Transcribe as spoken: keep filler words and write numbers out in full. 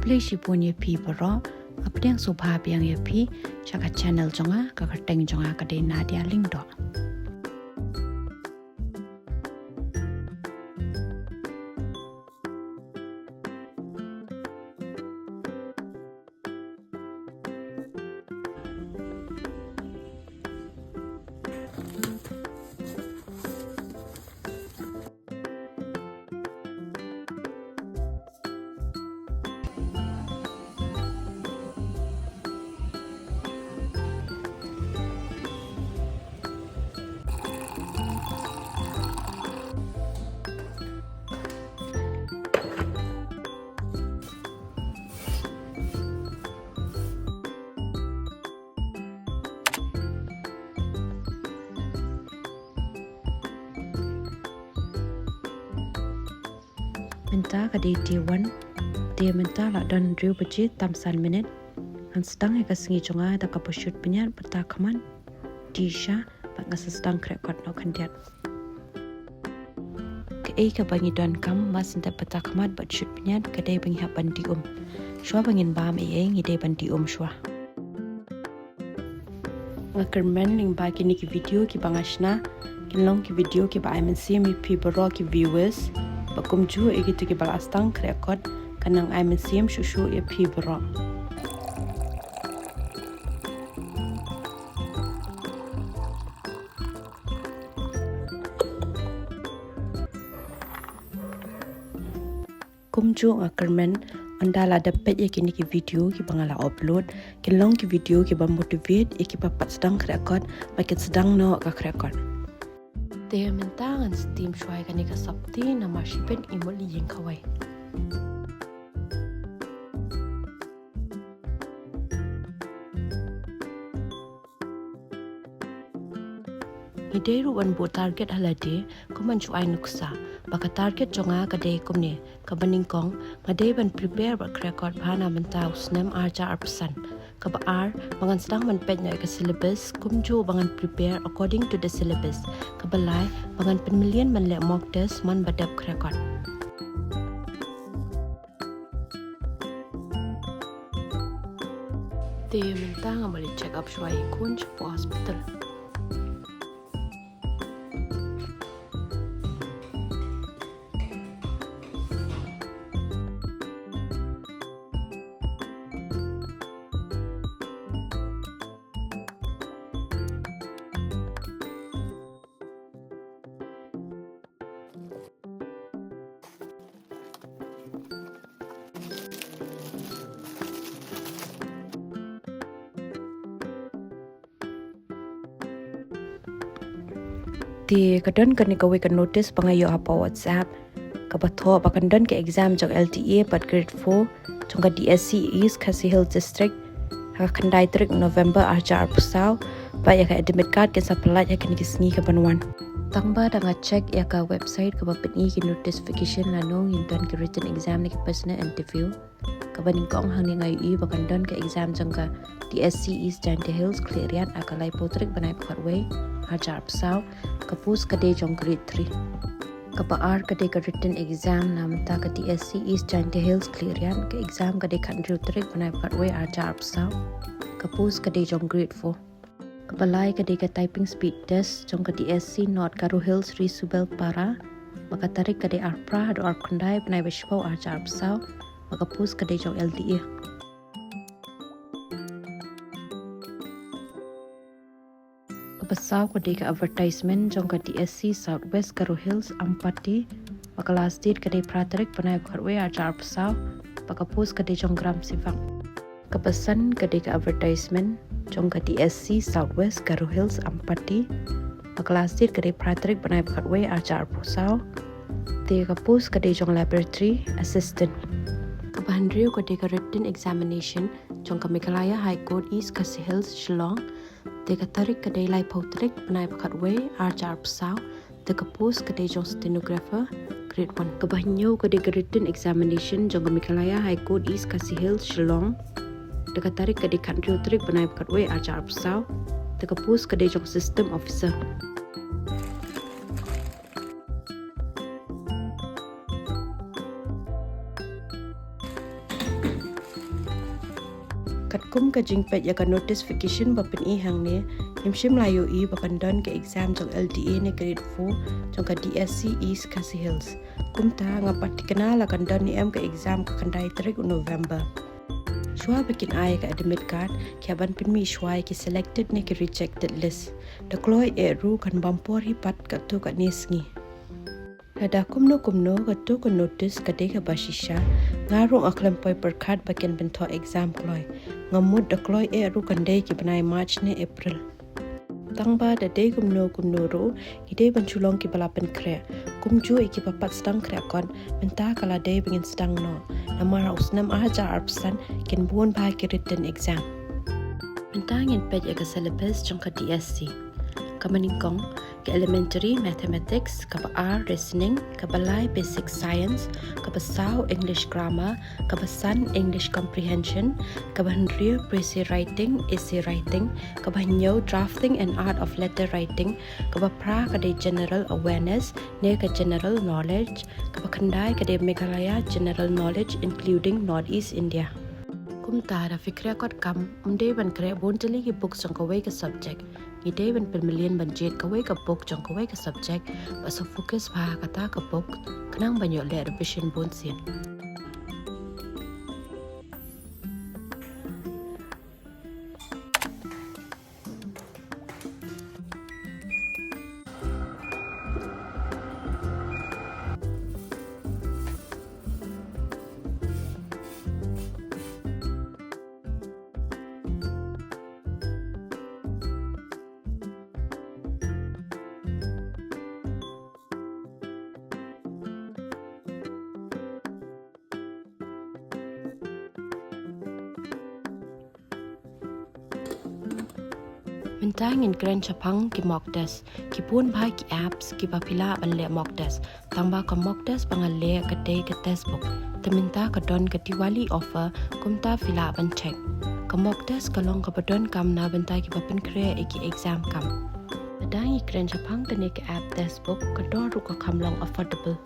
Khublei shibun ïa phi baroh, nga pdiang sngewbha biang ïa phi sha ka channel jong nga, ka kyrteng jong nga ka dei Nadia Lyngdoh. Mynta ka dei day one. Te mynta la don hynriew baje tam san minit. Ngan sdang ïa ka sngi jong nga da kaba shut pynïaid, pyrta khmat, die sha, bad nga sa sdang khreh kot noh khyndiat. Kaei kaba ngi donkam, mar shen da pyrta khmat bad shut pynïaid, ka dei ba ngi hap ban die um. Shuwa ba ngin bam ei ei ngi dei ban die um shuwa. Nga kyrmen lyngba kine ki video kiba nga shna kin long ki video kiba ai mynsiem ïa phi baroh ki viewers, bad kumjuh ïa kito kiba la sdang khreh kot, kan nang ai mynsiem shuh shuh ïa phi baroh. Kumjuh nga kyrmen, ynda la dep peit ïa kine ki video kiba nga la upload, kin long ki video kiba motivate ïa kiba pat sdang khreh kot, ba kin sdang noh ka khreh kot. Te mynta ngan steam shuwa ïa kane ka sopti namar shibit ngi mut ïa ïing kawei. Ngi dei ruh ban buh target ha lade, kum ban shu ai nuksa. Ba ka target jong nga ka dei kumne, kaba nyngkong, nga dei ban prepare bad khreh kot bha na mynta u snem ar hajar arphew san. Kaba ar, ba ngan sdang ban peit noh ïa ka syllabus, kumjuh ba ngan prepare according to the syllabus. Kaba lai, ba ngan pynmlien ban leh mock test man ba dep khreh kot. Te mynta nga mut leit check up shuwa ïa i khun shapoh hospital. Te ka don kane kawei ka notice ba nga ïoh hapoh WhatsApp, kaba thoh ba kan don ka exam jong L T A bad grade four jong ka D S C East Khasi Hills District ha ka khyndai tarik November ar hajar arphew saw, bad ïa ka admit card kin sa pyllait ha kine ki sngi kiban wan. Tang ba da nga check ïa ka website kaba pyni ki notification lano ngin don ki written exam ne ki personal interview. Kaba nyngkong hangne nga ïohi ba kan don ka exam jong ka D S C East Jaintia Hills Khliehriat ha ka laiphew tarik bnai ba khatwei ar hajar arphew saw, ka post ka dei jong grade three. Kaba ar ka dei ka written exam na mynta ka D S C East Jaintia Hills Khliehriat, ka exam ka dei khathynriew tarik bnai ba khatwei ar hajar arphew saw, ka post ka dei jong grade four. Kaba lai ka dei ka typing speed test jong ka D S C North Garo Hills Ri Subel Para, ba ka tarik ka dei arphra haduh arphew khyndai bnai ba shiphew ar hajar arphew saw, ba ka post ka dei jong L D A. Kaba saw ka dei ka advertisement jong ka D S C South West Garo Hills Ampati, ba ka last date ka dei phra tarik bnai ba khatwei ar hajar arphew saw, ba ka post ka dei jong Gram Sevak. Kaba san ka dei ka advertisement jong ka D S C South West Garo Hills Ampati, ba ka last date ka dei phra tarik bnai ba khatwei ar hajar arphew saw, te ka post ka dei jong laboratory assistant. Kaba hynriew ka dei ka written examination jong ka Meghalaya High Court East Khasi Hills Shillong, te ka tarik ka dei laiphew tarik bnai ba khatwei ar hajar arphew saw, te ka post ka dei jong stenographer grade one. Kaba hynñiew ka dei ka written examination jong ka Meghalaya High Court East Khasi Hills Shillong, te ka tarik ka dei khathynriew tarik bnai ba khatwei ar hajar arphew saw, te ka post ka dei jong system officer. Katkum ka jingpeit ïa ka notification ba pyni hangne, ngim shym la ïohi ba kan don ka exam jong L D A ne grade four jong ka D S C East Khasi Hills. Kumta nga pat thikna la kan don ne em ka exam ka khyndai tarik u November. Shuwa ba kin ai ka admit card, ki hap ban pynmih shuwa ïa ki selected ne ki rejected list. Da kloi eh ruh kan bam por hi pat katto katne sngi. Lada kumno kumno katto ka notice ka dei kaba shisha, nga ruh nga khlem poi pyrkhat ba kin pynthoh exam kloi. Nga mut da kloi eh ruh kan dei ki bnai March ne April. Tang ba da dei kumno kumno ruh, ngi dei ban shu long kiba la pynkhreh. Kumjuh ïa kiba pat sdang khreh kot, mynta ka la dei ba ngin sdang noh. Namar ha u snem ar hajar arphew san kin bun bha ki written exam. Mynta ngin peit ïa ka syllabus jong ka D S C. Kaba nyngkong, ka elementary mathematics, kaba ar reasoning, kaba lai basic science, kaba saw English grammar, kaba san English comprehension, kaba hynriew pre-essay writing, essay writing, kaba hynñiew drafting and art of letter writing, kaba phra ka dei general awareness ne ka general knowledge, kaba khyndai ka dei Meghalaya general knowledge including North East India. Kumta da phi khreh kot kam, ym dei ban khreh bun tylli ki books jong kawei ka subject. Ngi dei ban pynmlien ban jied kawei ka book jong kawei ka subject, bad sa focus bha ha kata ka book, khnang ban ïoh leh revision bun sien. Mynta ngin kren shaphang ki mock test. Ki bun bha ki apps kiba phi lah ban leh mock test. Tang ba ka mock test ba nga leh ka dei ka test book. Te mynta ka don ka Diwali offer, kumta phi lah ban check. Ka mock test ka long kaba donkam na bynta kiba pynkhreh ïa ki exam kam. Lada ngi kren shaphang kane ka app test book, ka dor ruh ka kham long affordable.